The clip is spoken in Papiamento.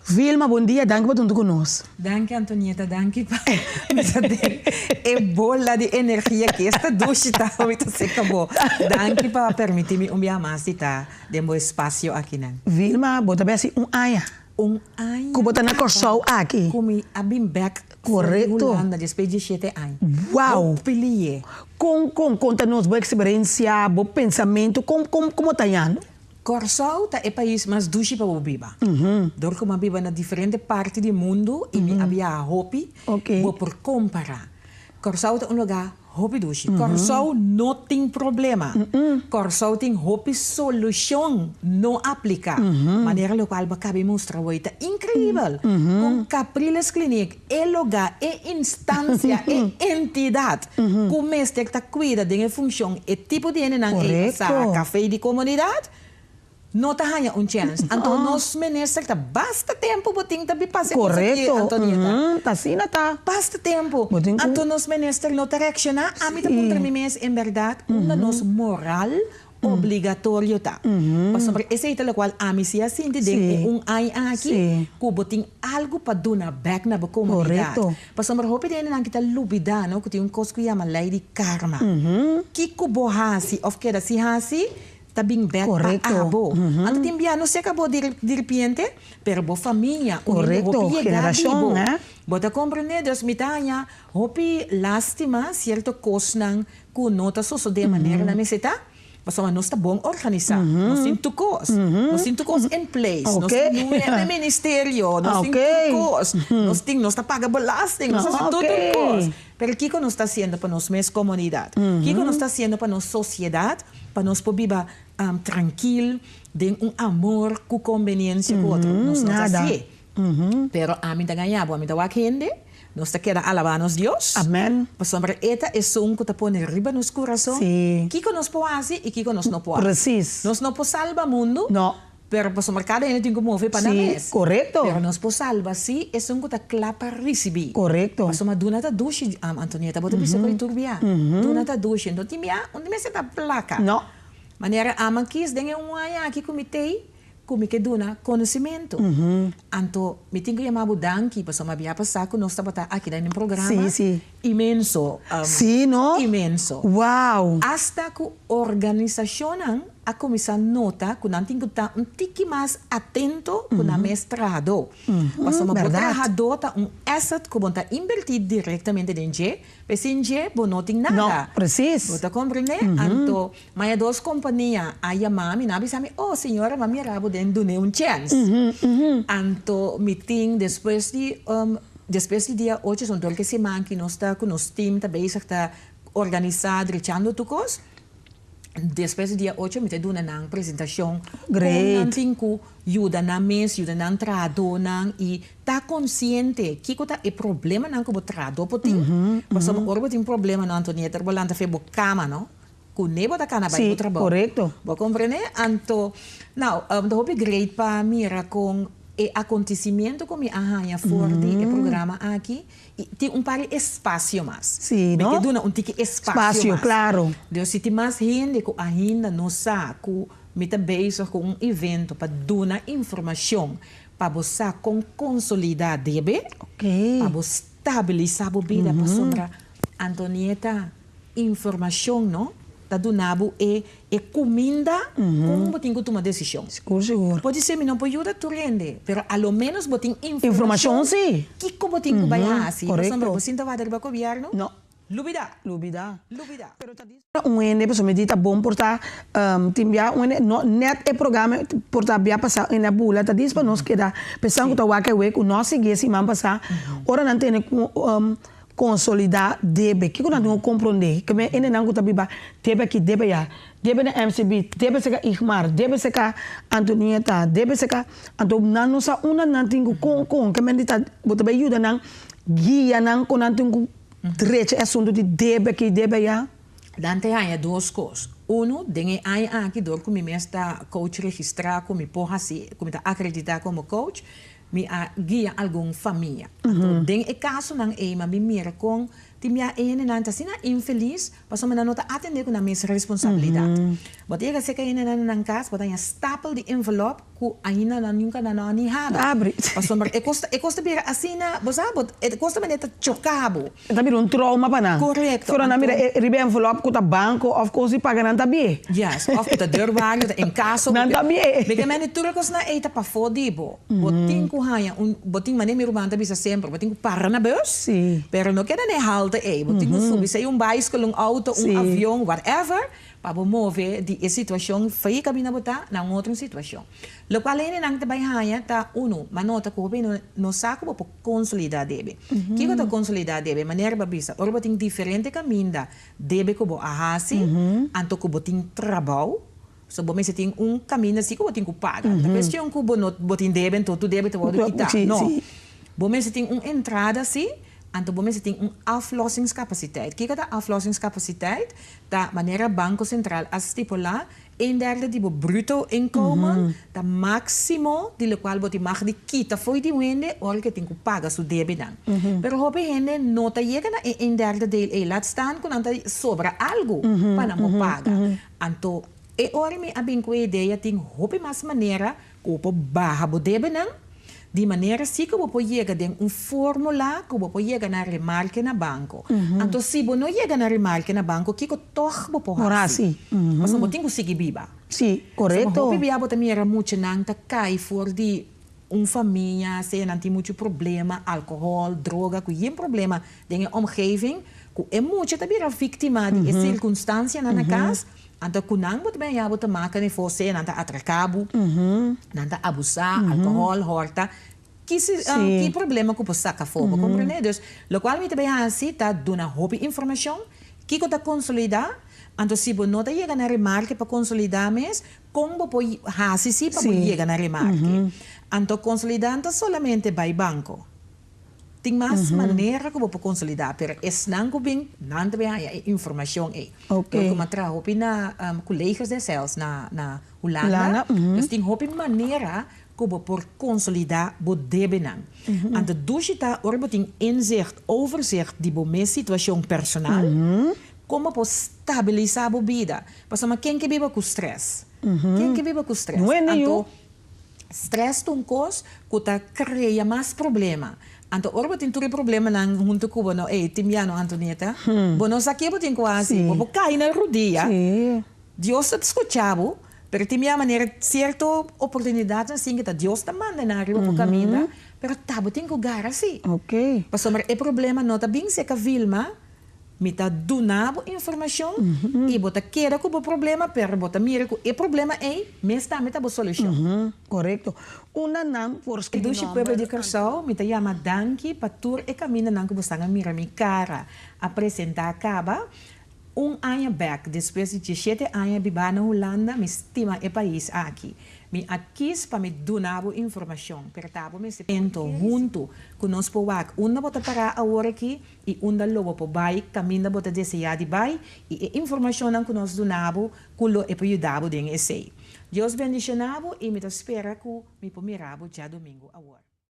Vilma, bon dia, danki pa ta huntu ku nos. Danki, Antonieta, danki pa bisa den e bola di energia ku esta dushi ta mi ta seka bo. Danki pa permití mi un bia mas di ta den bo espasio akinan. Vilma, bo ta bai hasi un aña. Un aña. Ku bo ta na Kòrsou aki. Ku mi a bin bèk for di Hulanda despues di shete aña. Wow! Hopi liye. Kon, kon, konta nos bo eksperensia, bo pensamentu, kon, kon, komo ta yando? Kòrsou ta e pais mas dushi pa bo biba. Dor ku mi a biba na diferente parti di mundu i mi a biaha hopi, bo por kompará. Kòrsou ta un lugá hopi dushi. Kòrsou no tin problema. Kòrsou tin hopi solushon no apliká. Manera lokual bo a kaba di mustra awor ta inkreibel. Kon Capriles Kliniek, e lugá, e instansia, e entidat ku mester ta kuida den e funshon e tipo di hendenan ei pa saka fe di komunidat, no ta haña un chèns. Anto nos minister ta basta tempu bo tin ta bin pasa e kos aki, Antonieta. Ta asina ta. Basta tempu. Anto nos minister no ta reakshoná. Ami ta puntra mi mes en bèrdat unda nos moral obligatorio ta. Pasobra esei ta lokual ami si a sinti den e un aña aki, ku bo tin algu pa duna bèk na bo komunidat. Pasobra hopi di hendenan ki ta lubidá no ku tin un kos ku yama lei di karma. Kiko bo hasi òf keda sin hasi ta bin bèk pa abo. Anto tin bia no seka bo diripiente, pero bo famia, un hende hopi yegá di bo. Bo ta komprendé? Dus mi ta haña hopi lástima sierto kosnan ku no ta sosodé manera nan mester ta, pasobra nos ta bon organisá, nos tin tur kos, nos tin tur kos in place, nos tin nuebe ministerio, nos tin tur kos, nos tin, nos ta paga belasting, nos hasi tur tur kos. Pero kiko nos ta hasiendo pa nos mes komunidat? Kiko nos ta hasiendo pa nos sosiedat, pa nos por biba trankil, den un amor ku kombeniensia ku otro? Nos no ta hasié. Pero ami ta gaña bo, ami ta wak hende. Nos ta keda alabá nos Dios. Amen. Pasobra E ta esun ku ta pone riba nos kurason kiko nos por hasi i kiko nos no por hasi. Nos no por salba mundu. No. Pero pasobra kada hende tin ku move pa nan mes. Korekto. Pero nos por salba sí esun ku ta kla pa risibí. Korekto. Pasobra duna ta dushi, Antonieta, bo ta bisa ku e tur bia. Duna ta dushi. No tin bia un mester ta plaka. No. Manera ama kis den e un aña aki ku mi tei. Ku mi ke duna konosementu. Anto mi tin ku yama bo danki pasobra mi a bia pasá ku nos tabata aki den un programa inmenso. Sí, no? Inmenso. Wow! Asta ku organisashonnan a kuminsá nota ku nan tin ku ta un tiki mas atento ku nan mes trahadó. Pasobra bo trahadó ta un asset ku bo ta inbertí direktamente den dje, p'esei dje bo no tin nada. No, presis. Bo ta komprendé? Anto Maya dos kompania a yama mi, nan a bisa mi, Oh, señora, mi a mira bo den dun'é un chèns. Anto mi tin despues di, despues di dia ocho, son dor ke siman ki nos ta ku nos team ta bezig ta organisá, drechando tur kos. Despues di dia ocho mi ta duna nan presentashon kon nan tin ku yuda nan mes, yuda nan trahadónan i ta konsiente kiko ta e problemanan ku bo trahadó por tin. Pasobra ora bo tin problemanan, Antonieta, bo lanta fe bo kama, no? Ku ne bo ta kana bai bo trabou. Bo komprende? Anto, nou, ta hopi great pa mira kon e akontesimiento ku mi a haña for di e programa aki, i tin un par di espasio mas. Mi ke duna un tiki espasio mas. Dus si tin mas hende ku ainda no sa ku mi ta bezig ku un evento pa duna informashon pa bo sa kon konsolidá debe, pa bo stabilisá bo bida, pasobra Antonieta, Informacion no ta duna bo e e cuminda con bo tin cu tuma decision. Sigur sigur. Podi ser mi no por yuda tur hende, pero a lo menos bo tin informacion informacion kico bo tin cu bay haci. Pasobra bo sinta wada riba gobierno, No. lubida. Lubida. Lubida. Pero ta di un hende pasobra mi di ta bon por ta tin bia un hende no net e programa por ta bia pasa en a bula ta dis pa nos keda pensando cu ta wak e wek cu no a sigui e siman pasa ora nan tene cu Konsolidá debe. Kiko nan tin ku komprondé? Ke men hendenan ku ta biba debe aki, debe aya, debe na MCB, debe seka Igmar, debe seka Antonieta, debe seka. Anto nan no sa unda nan tin ku kon kon. Ke men di ta bo ta bai yuda nan guia nan kon nan tin ku drecha e asuntu di debe aki, debe aya. Nan ta haña dos kos. Unu, den e aña aki dor ku mi mes ta coach registrá ku mi por hasi, ku mi ta akreditá komo coach, Mi a guia algun famia. Anto den e kasonan ei mi a bin mira kon Tin bia e hendenan ta asina infelis pasobra nan no ta atendé ku nan mes responsabilidat. Bo ta yega serka e hendenan na nan kas, bo ta haña stapel di envelòp ku ainda nan nunka nan no a ni habri. Pasobra e kos ta e kos ta bira asina, bo sa, bo e kos ta manera ta choká bo. E ta bira un trauma pa nan. Korekto. Ora nan mira e riba e envelòp ku ta banko òf kos di paga nan ta bie. Yes, òf ku ta deurwaarder, ta inkaso. Nan ta bie. Mi ke mende tur e kosnan ei ta pafó di bo. Bo tin ku haña un, bo tin, manera mi ruman ta bisa semper, bo tin ku para na bus, pero no keda na e halte ei. Bo tin ku subi sea un baiskel, un auto, un avion, whatever, pa bo move di e situashon fei kaminda bo ta na un otro situashon. Lokual hendenan ta bai haña ta, unu, m'a nota ku hopi hende no sa ku bo por konsolidá debe. Kiko ta konsolidá debe? Manera bo a bisa, ora bo tin diferente kaminda debe ku bo a hasi, anto ku bo tin trabou, So bo mester tin un kaminda si ku bo tin ku paga. No ta kuestion ku bo no bo tin debe anto tur debe ta wòrdu kitá. No. Bo mester tin un entrada si, anto bo mester tin un aflossingscapaciteit. Kiko ta aflossingscapaciteit? Ta manera Banko Sentral a stipulá, een derde di bo bruto inkomen ta máksimo di lokual bo tin mag di kita fo'i di un hende ora ku e tin ku paga su debenan. Pero hopi hende no ta yega na e een derde deel ei, laat staan ku nan ta sobra algu pa nan por paga. Anto e ora mi a bin ku e idea tin hopi mas manera ku bo por baha bo debenan, di manera si ku bo por yega den un formula ku bo por yega na remarke na banko. Anto si bo no yega na remarke na banko kiko tòg bo por hasi? Pasobra bo tin ku sigui biba. Pasobra hopi bia bo ta mira muchanan ta kai for di un famia, sea nan tin muchu problema, alkohòl, droga, ku yen problema den e omgeving, ku e mucha ta bira víktima di e sirkunstansianan na kas, anto ku nan bo ta bin haña bo ta maka nefo, sea nan ta atraká bo, nan ta abusá, alkohòl, hòrta, ki ki problema ku por saka afó, bo komprendé? Dus, lokual mi ta bin hasi ta duna hopi informashon, kiko ta konsolidá, anto si bo no ta yega na remarke pa konsolidá mes, Kon bo por hasi si pa bo yega na remarke? Anto konsolidá no ta solamente bai banko. Tin mas manera ku bo por konsolidá, pero esnan ku bin, nan ta bin haña e informashon ei. Dor ku mi a traha hopi na Collegios des Heils na na Hulanda, dus tin hopi manera ku bo por konsolidá bo debenan. Anto dushi ta ora bo tin inzicht, overzicht di bo mes situashon personal, kon bo por stabilisá bo bida. Pasobra ken ke biba ku strès? Ken ke biba ku strès? Anto, strès ta un kos ku ta krea mas problema. Anto, ora bo tin tur e problemanan huntu ku bo, no, ey, tin bia no, Antonieta, bo no sa ke bo tin ku hasi. Bo por kai na rudia, Dios ta skucha bo, pero tin bia manera sierto oportunidatnan asin ke ta Dios ta manda nan riba bo kaminda, pero ta bo tin ku gara si. Pasobra e problema no ta bin serka Vilma. Mi ta duna bo informashon i bo ta keda ku bo problema, pero bo ta mira ku e problema ei mes tambe ta bo solushon. Korekto. Unda nan por skirbi Dushi nòmber? pueblo di Kòrsou, mi ta yama danki pa tur e kamindanan ku bo stan a mira mi kara a presentá kaba. Un aña bèk, despues di diesshete aña bibá na Hulanda, mi stima e pais aki. Mi a kis pa mi duna bo informashon, pero ta bo mester pento huntu ku nos por wak unda bo ta pará awor aki I unda lo bo por bai kaminda bo ta deseá di bai i e informashonnan ku nos duna bo ku lo e por yuda bo den esei. Dios bendishoná bo i mi ta spera ku mi por mira bo djadumingu awor.